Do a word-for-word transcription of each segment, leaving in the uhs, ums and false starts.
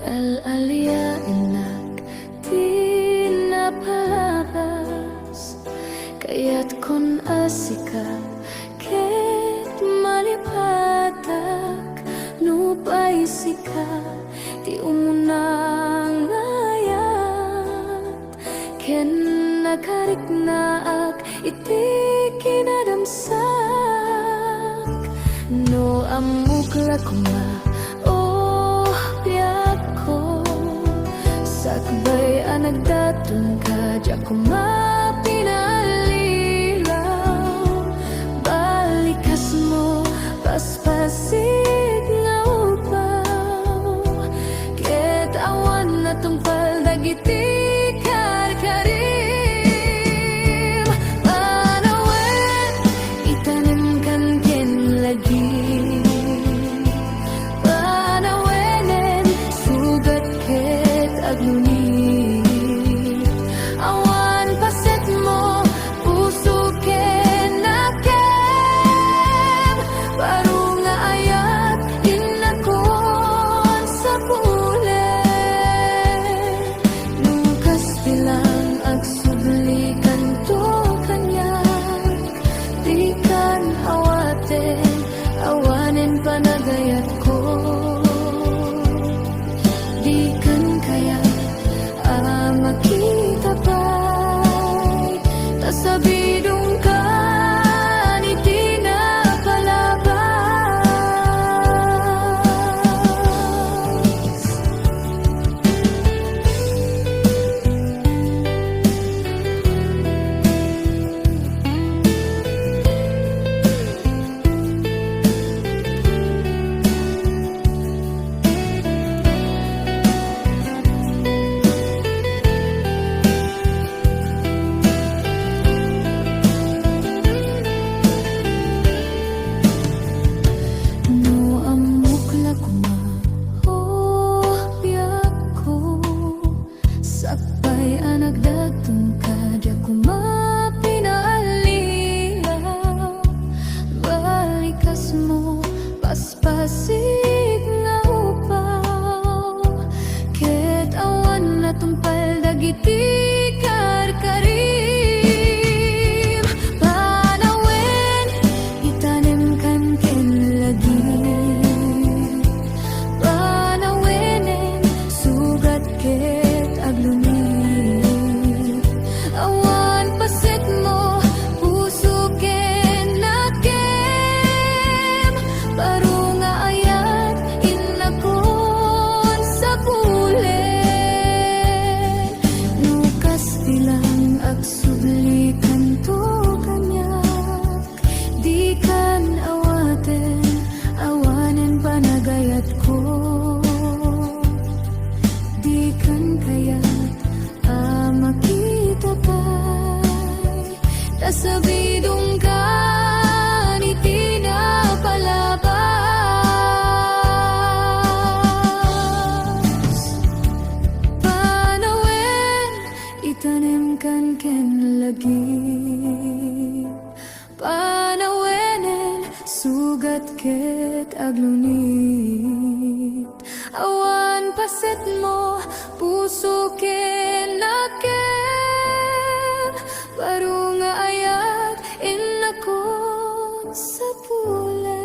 Al-aliaennak ti napalabas, kayatkon a sika ket malipatak, nupay sika ti umuna nga ayat ken nakariknaak iti kinadamsak. No ammok la koma, oh, biagko, sakbay a nagdatonka, diak koma pinaallilaw. Balikasmo, paspasig nga upaw, ket awan natungpal dagiti karkarim. Panawen, itanenkan ken lagim. Panawenen, sugat ket agluni. Awan pasetmo, puso ken nakem, baro nga ayat, innakon sapulen. No kasta lang, agsubli kanto kaniak, dikan awaten, awanen panagayatko. Dikan kayat a makita pay, ta sabidongkan iti napalabas. No ammok la koma, oh, biagko, sakbay a nagdatonka, diak koma pinaallilaw. Balikasmo, paspasig nga upaw, ket awan natungpal dagiti karkarim. Panawen, itanenkan ken lagim. Panawenen, sugat ket agluni. Awan pasetmo, puso ken nakem, baro nga ayat, innakon sapulen. No kasta lang, agsubli kanto kaniak, dikan awaten, awanen panagayatko. Dikan kayat a makita pay, ta sabidongkan iti napalabas. Panawen, itanemkan ken lagim. Panawenen, sugat ket aglunit. Awan pasetmo, puso ken nakem, baro nga ayat, innakon sapulen.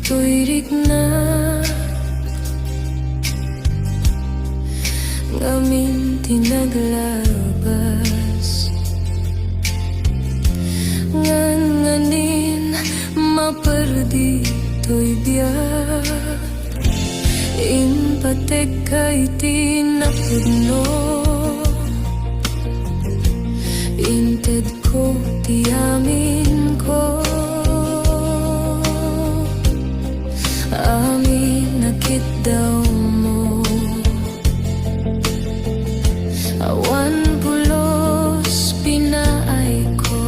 toy rikna ngamin ti naglabas. Ngan nganin maperdi toy biag. Impatekka iti napudno. Intedko ti aminko. Amin a kiddawmo. Awan pulos pinaayko.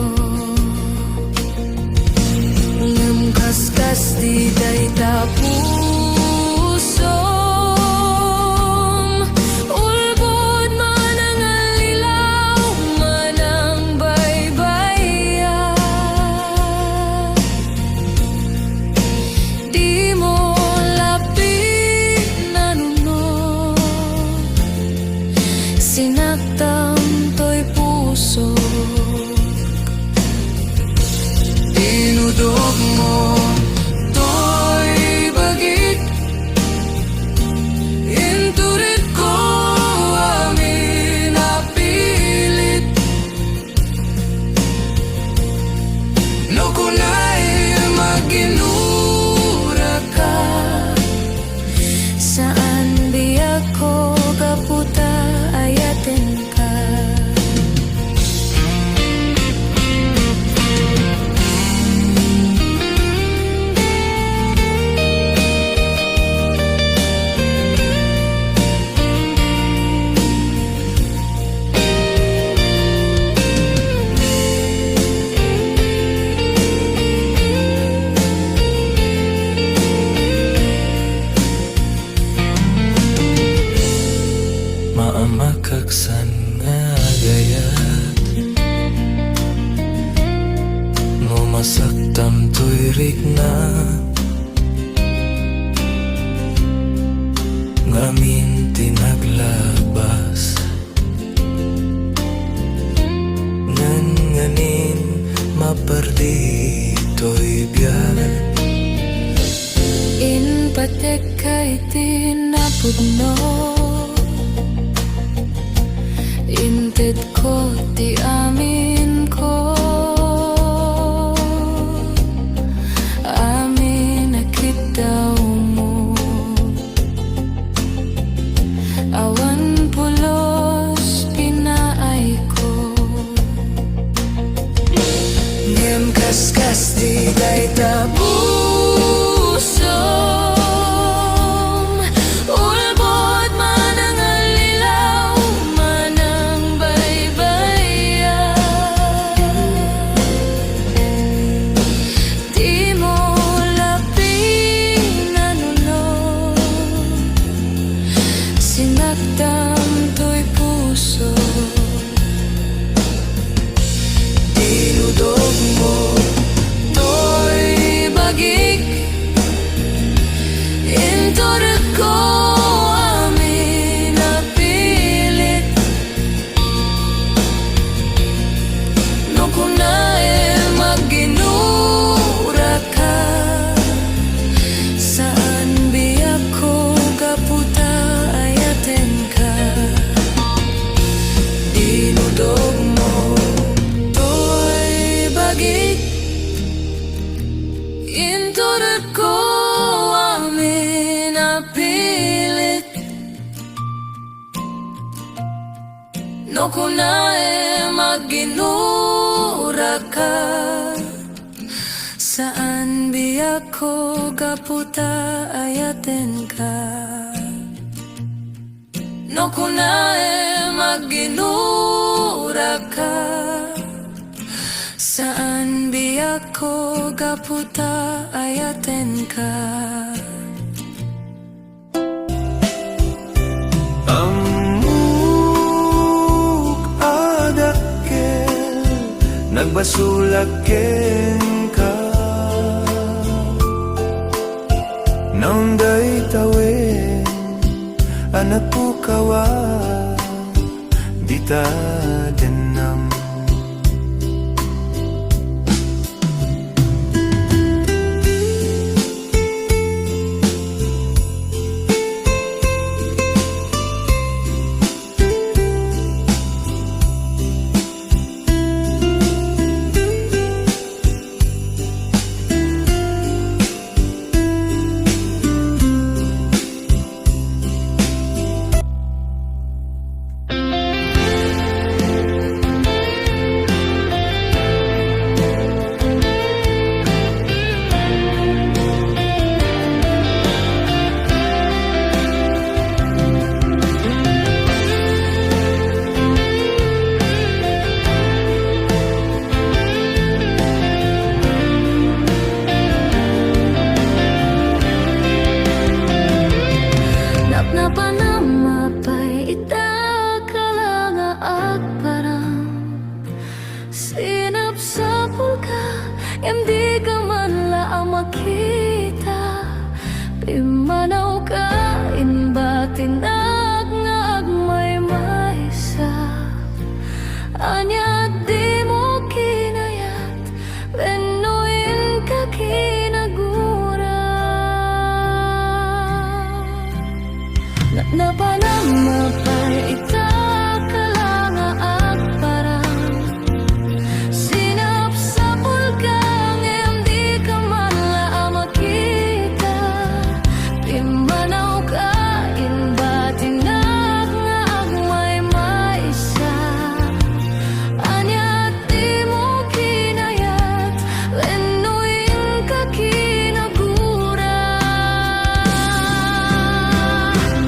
Ngem kaskas ti dayta pusom, ulbod, manangallilaw, manangbaybaya. Dimo la pinanuno, sinaktam toy puso. Inudogmo toy bagik, inturedko amin a pilit. No kunam a ginuraka, saan biagko gapu ta ayatenka. Maamakak san nga agayat, no masaktam toy rikna ngamin ti naglabas. Ngan nganin maperdi toy biag. Impatekka iti napudno. Intedko ti aminko. Amin a kiddawmo. Awan pulos pinaayko. Ngem kaskas ti dayta pusom, ulbod, manangallilaw, manangbaybaya. Dimo la pinanuno, sinaktam toy puso. Inudogmo toy bagik, inturedko amin a pilit. No kunam a ginuraka, saan biagko gapu ta ayatenka. Inudogmo toy bagik, inturedko amin a pilit. No kunam a ginuraka, saan biagko gapu ta ayatenka. No kunam a ginuraka, saan biagko gapu ta ayatenka. Ammok a dakkel, nagbasolak kenka. Naunday tawen a napukawan, dita dennam. Sapulka, ngem dika man la a makita. Pimmanawka, imbatinak nga agmaymaysa. Ania dimo kinayat, wenno inka kinagura? Napnapana, mapay ita, kala nga agparang. Sinapsapulka, ngem dika man la a makita. Pimmanawka, imbatinak nga agmaymaysa. Ania dimo kinayat, wenno inka kinagura?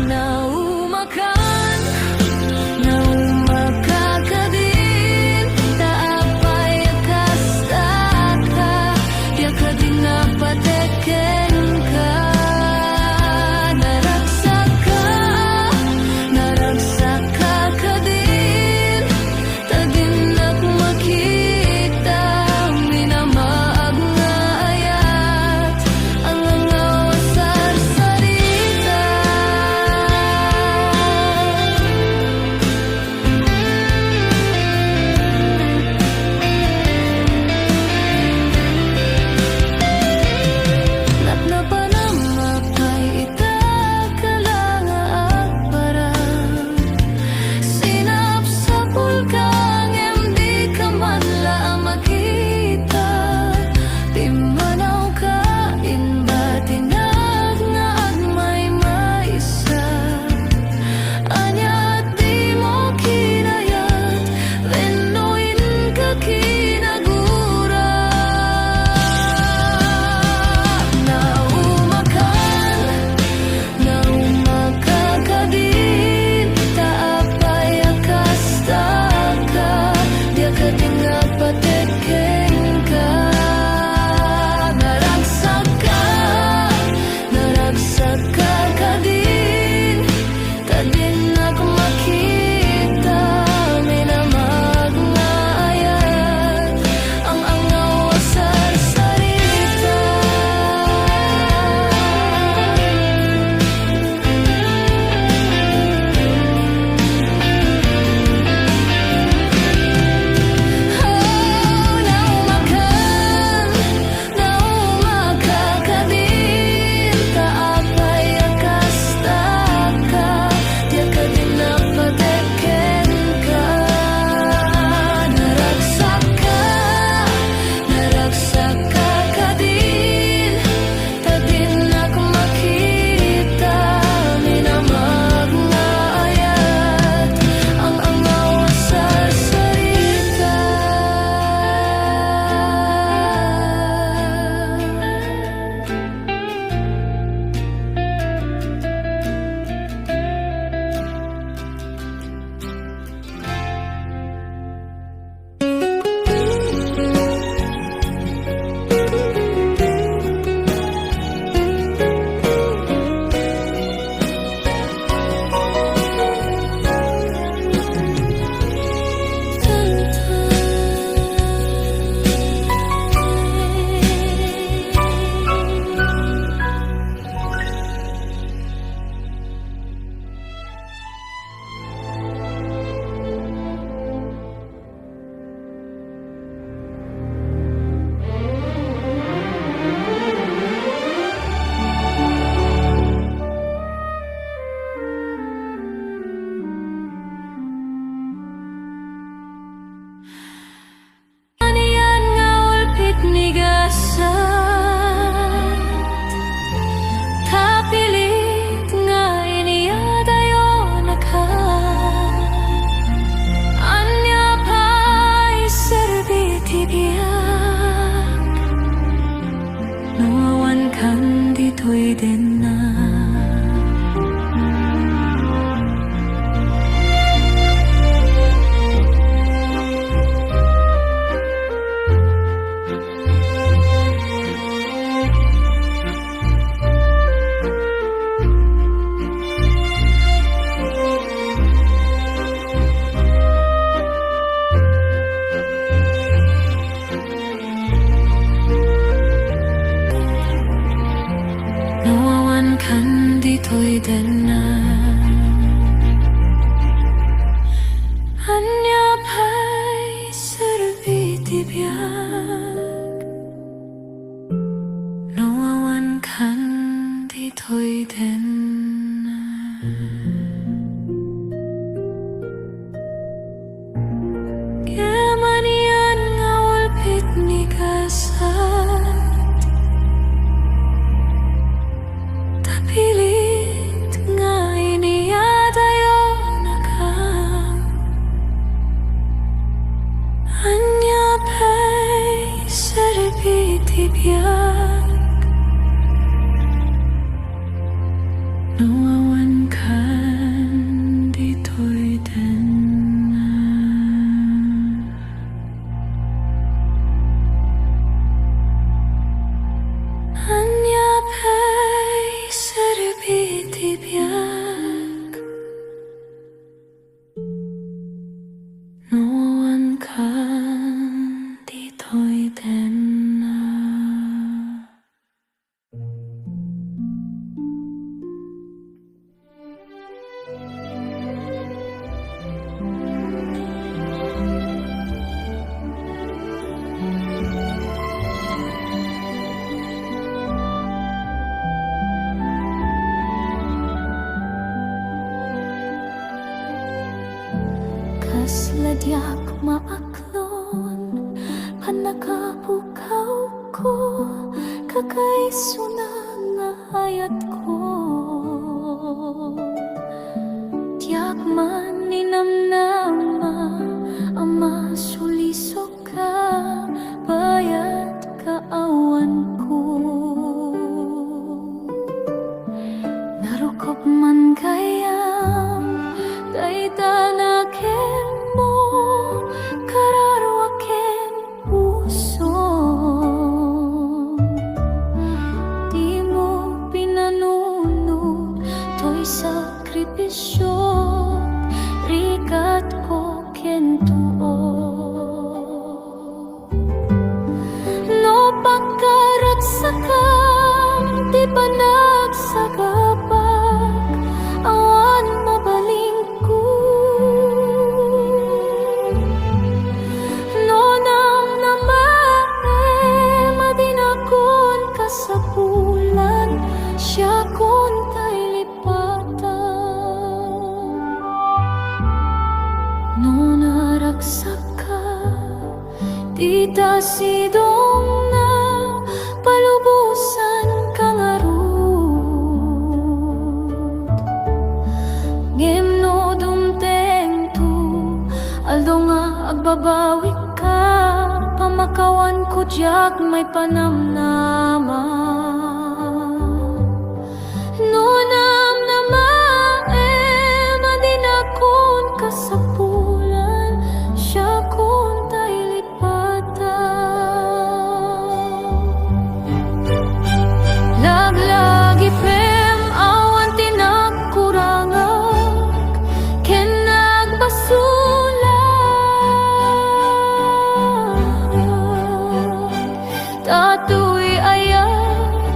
Naumakan, naumaka kadin, ta apay a kastaka, diak a dinnak patekkenka. Naragsakka, naragsakka kadin, ta dinnak makita, minamaag nga ayat, angangaw a sarsarita. Napnapana, mapay ita, kala nga agparang. Sinapsapulka, ngem dika man la a makita. Pimmanawka, imbatinak nga agmaymaysa. Ania dimo kinayat, wenno inka kinagura? Naumakan, naumaka kadin, ta apay a kastaka, diak a dinnak patekkenka. Naragsakka, naragsakka kadin, ta dinnak makita, minamaag nga ayat, angangaw a sarsarita. Oh, naumakan, naumaka kadin, ta apay a kastaka, diak a dinnak patekkenka. Naragsakka, naragsakka kadin, ta dinnak makita, minamaag nga ayat, angangaw a sarsarita. Anian nga ulpit ni gasat, ta pilit nga iniyadayonaka. Ania pay serbi ti biag no awankan ditoy denna? Ditoy denna. Ania pay serbi ti biag no awan kan ditoy denna? Ngem anian nga ulpit ni gasat, ta pilit nga iniyadayonaka. Ania pay serbi ti biag no awan kan ditoy denna? Ania pay serbi ti biag no awan kan ditoy denna? Kasla diak maaklon, pannakapukawko, kakaisuna nga ayatko. Diak man ninamnama a masulisoka, bayat kaawanko. Narukop man gayam dayta nakemmo, kararua ken puso. Dimo pinanunot toy sakripisio, rigatko ken tuo. No pagkaragsakam ti panagsagabak, awan mabalin ko. No namnamaem a dinakon kasapulan, siakon tay lipatan. No naragsakka, dita sidongna, palubosanka ngarud. Ngem no dumtengto, aldo nga agbabawikka, pamakawanko diak maipanamnama. No namnamaem a dinakon kasapulan, siakon tay lipatan. Laglagipem awan ti nagkurangak ken nagbasolak. Datoy ayat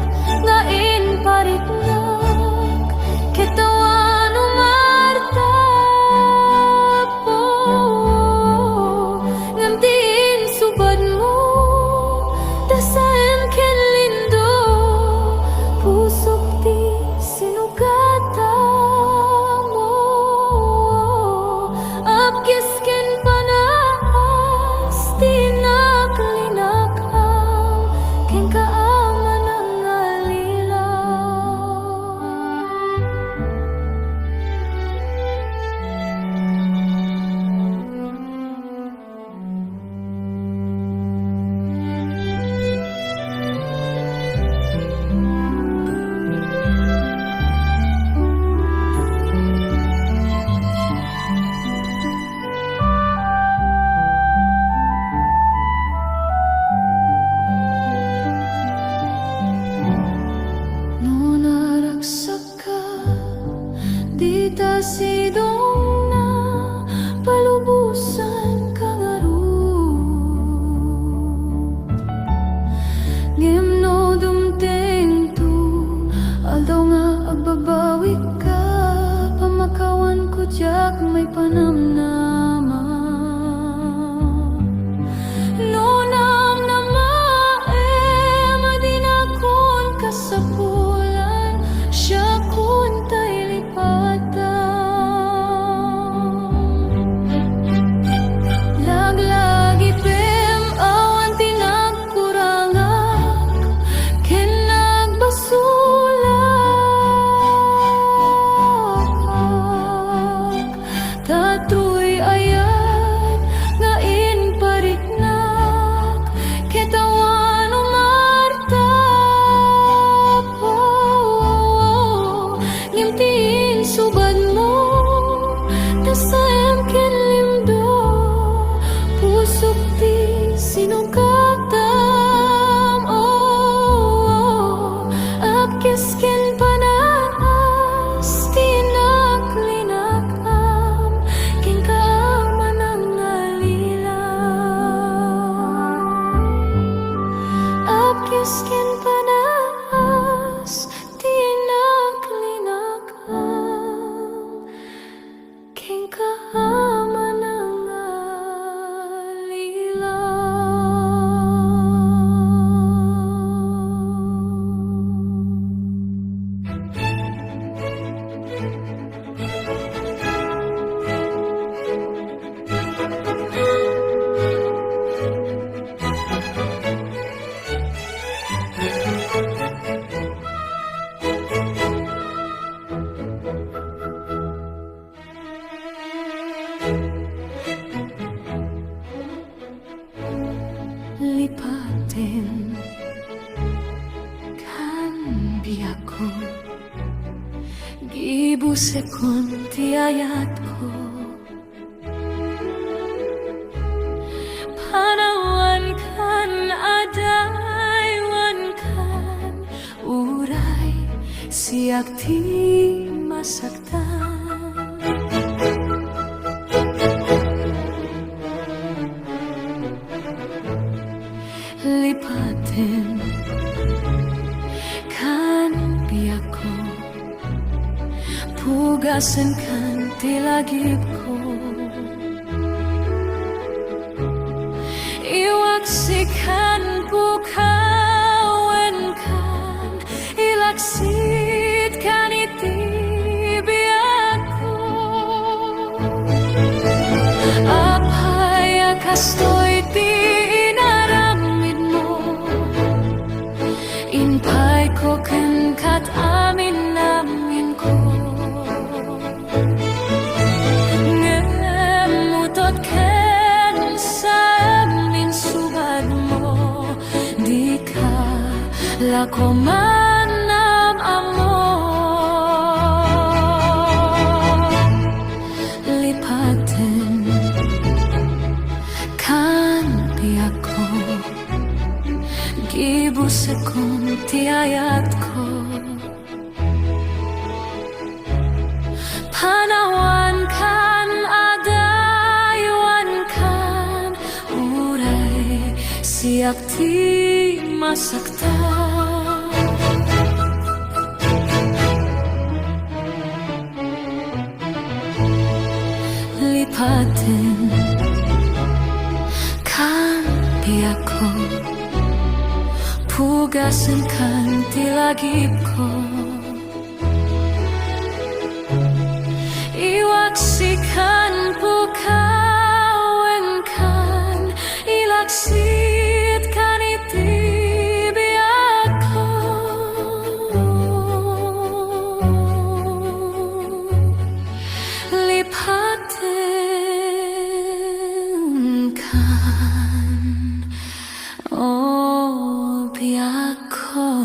Ay panamnama. No namnamaem a dinakon kasapulan, siakon tay lipatan. Laglagipem awan ti nagkurangak ken nagbasolak. Ta toy ayat nga impariknak, ket awan umartap. Ngem ti insubadmo, ta saem ken limdo, pusok ti sinukatam. Oh, apkes ken panaas ti naklinakam, kenka a manangalila. Apkes ken panaas ti naklinakam, kenka a manangalila. Lipatem kan biagko, gibusekon ti ayatko. Panawankan, adaywankan, uray siak ti masaktan. Lipatem kan biagko, pugasenkan ti lagipko. Iwaksikan, pukawenkan, ilaksitkan iti biagko. Apay a kastoy ti inaramidmo? Impayko kenka ti amin-aminko. Ngem utod ken saem insubadmo, dika la koma am-ammo. Lipatem kan biagko, gibusekon ti ayatko. Panawankan, adaywankan, uray siak ti masaktan. Lipatem kan biagko, pugasenkan ti lagipko. Iwaksikan, pukawenkan, ilaksitkan iti biagko. Lipatem kan o biagko.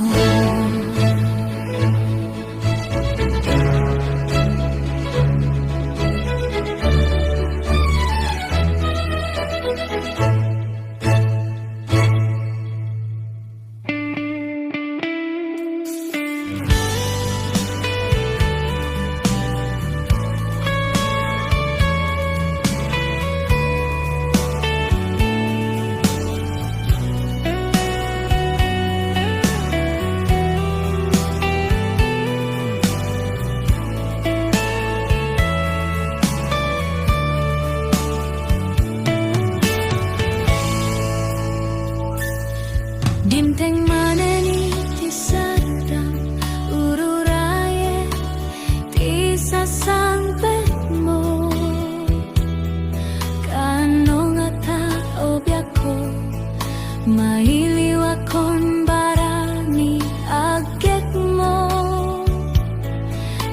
Mailiwakon barani aggekmo.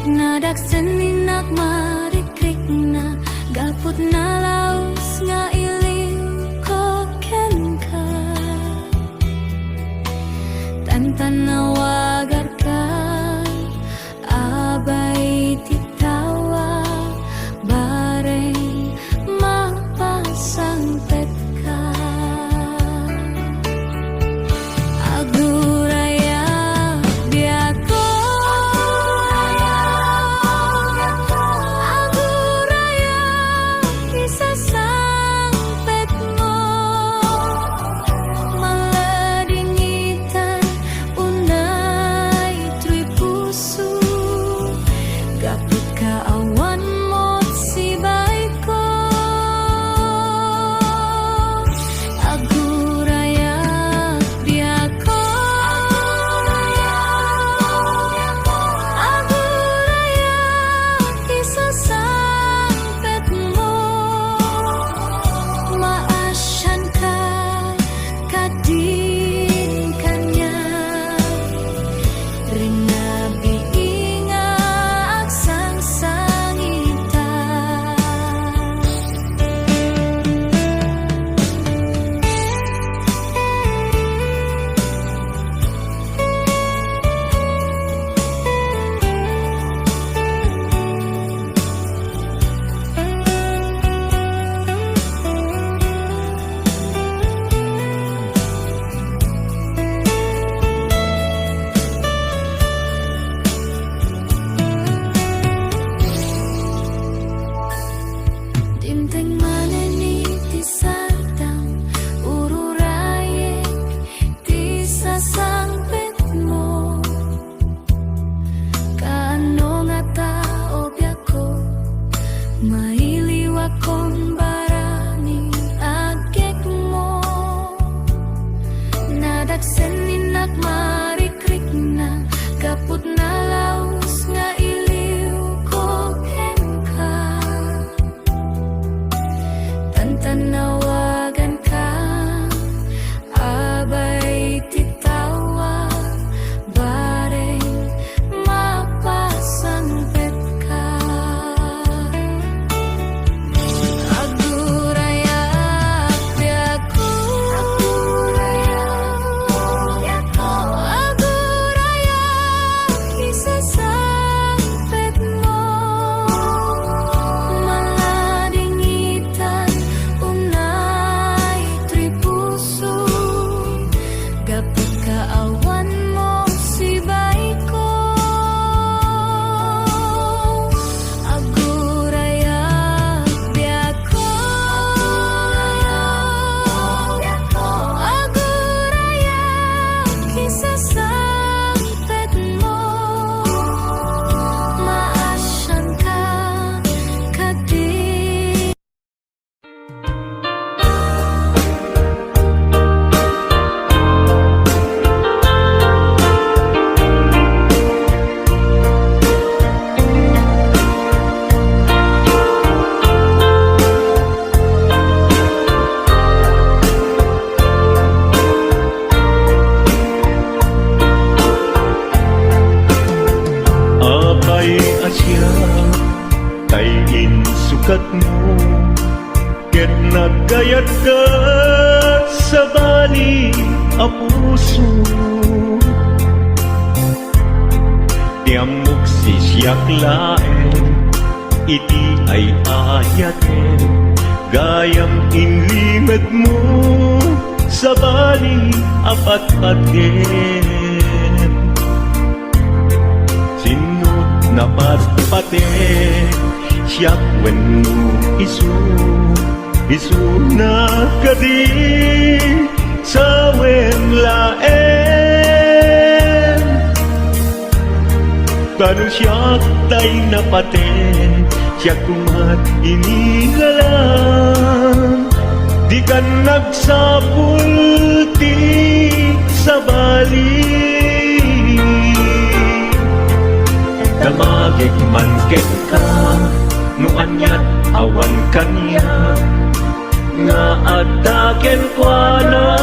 Nadaksen ni nakmarikrikna, gaput nalaus nga iliwko kenka. Tantanawagarka, abay ti tawa, bareng mapasangpetka. Agurayak, biako. Agurayak, isasangpetmo. Maladingitan, unay toy puso. Gaput kaawan mo't sibayko. Agurayak, biako. Agurayak, isasangpetmo. Maasianka kadin kaniak. Rinnabii nga agsangsangitan. Dimteng manen iti sardam, ururayek ti sasangpetmo. Kaano ngata, o biako, mailiwakon barani aggekmo. Nadaksen ni nakmarikrikna, gaput nalaus nga iliwko kenka. Tantanawaganka, abay ti tawa, bareng mapasangpetka. Agurayak, biako. Agurayak, biako. Agurayak, isasangpetmo. Maladingitan, unay toy puso. Gaput kaawan mo't sibayko. Agurayak, biako. Agurayak, isasangpetmo. Maasianka kadin. Apay a siak tay insukatmo, ket naggayatka, sabali a puso. Ti ammok, sisiak laeng iti ay-ayatem, gayam inlimedmo, sabali a patpatgem. Sinno ti napatpatek, siak wenno isu? Isuna kadi sawen laeng. Ta no siak tay napaten, siak koma ti inigalan. Dikan nagsapul ti sabali. Damagek man kenka, no aniat awan kaniak, nga adda kenkuana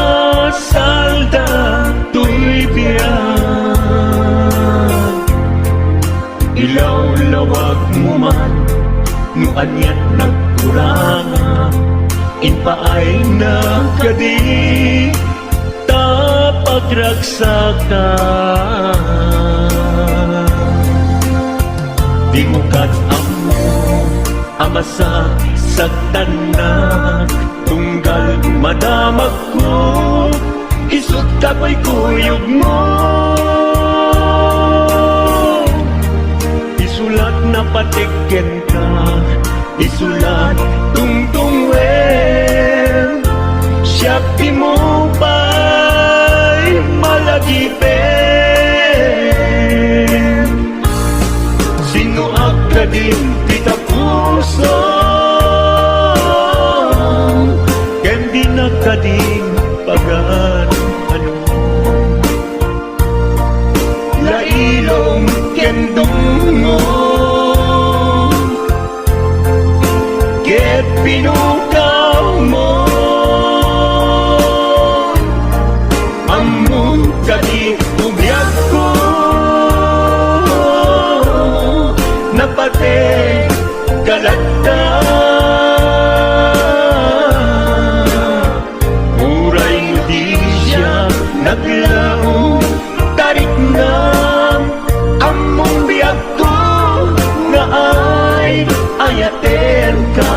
Aniat nagkurangak, impaayna kadi ta pagragsaka. Dimo ket ammo a masagsagtannak, tunggal madamagko, isut' kakuykuyogmo. Isulat na patik kenka, isulat tungtungwen, siak dimo pay malagipen. Sinnoak kadin ti tapusom, ken dinak kadin pagan-anom. Lailom ken dungngom, ket pinukawmo. Ammom kadi ti biagko, napateg ka latta. Uray no di siak naglaom, tariknam, ammom biagko nga ay-ayatenka.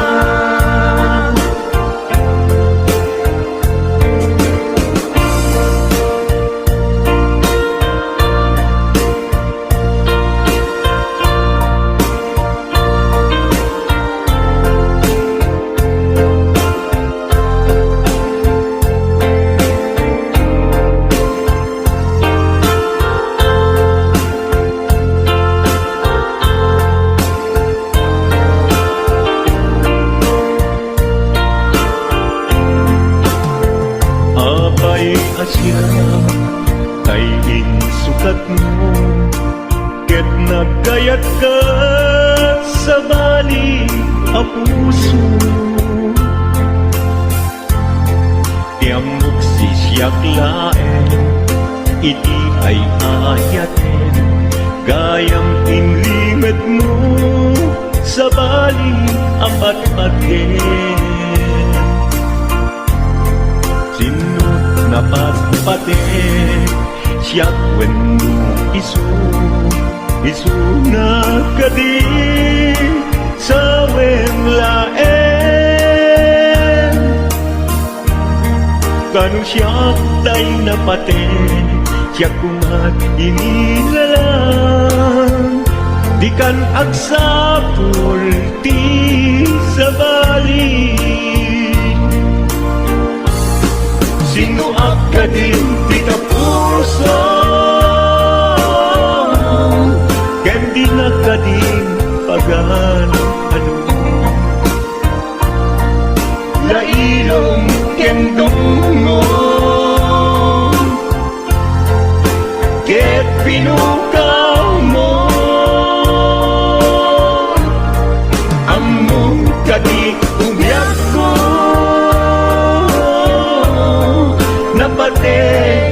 Apay a siak tay insukatmo, ket nagkayatka, sabali a puso. Ti ammok, siak laeng iti ay-ayaten, gayam inlimetmo, sabali a patpaten. Sinno napatpatek, siak wenno isu? Isuna kadi sawen laeng? Kano siak tay napatek, siak koma ti nilalang, dikan agsapul ti sabali. Sinnoak kadin ti tapusom, ken dinak kadin pagan-anom. Lailom ken dungngom, ket pinukawmo. Ammom kadi ti biagko, napatek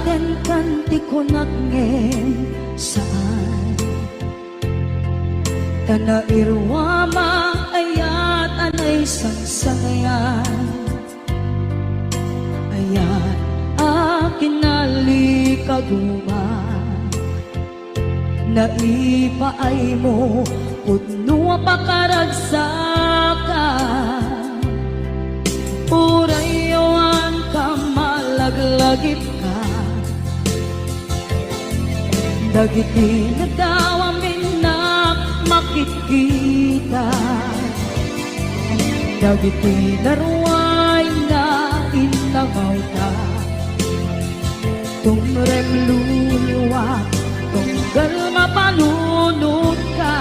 Ken kan ti kunak ngem saan. Ta nairuam a ayat a naisangsangayan. Ayat a kinalikaguma. Naipaaymo pudno a pakaragsakan. Uray awan ka malaglagip ka. Dagiti nadawam innak makitkita. Dagiti naruay nga innangawta. Tumrem luluwa, tunggal mapanunotka.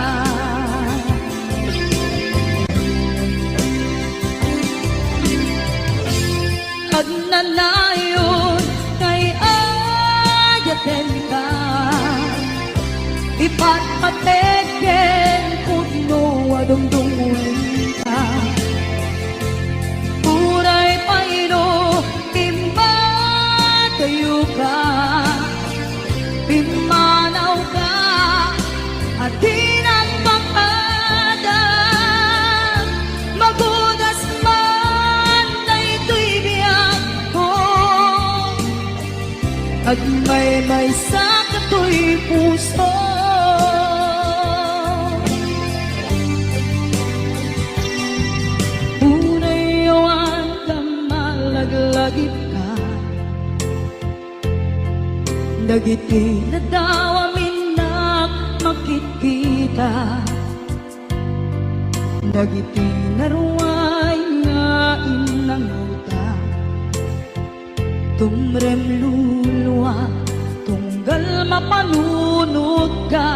Agnanayon nga ay-ayatenka, ipatpateg ken pudno a dungdungonka. Uray pay no immadayoka, pimmanawka, a dinak makaada. Magudas man daytoy biagko, agmaymaysak toy puso. Uray awan ka malaglagip ka. Dagiti nadawam innak makitkita. Dagiti naruay nga innangawta. Tumrem luluwa, tunggal mapanunotka.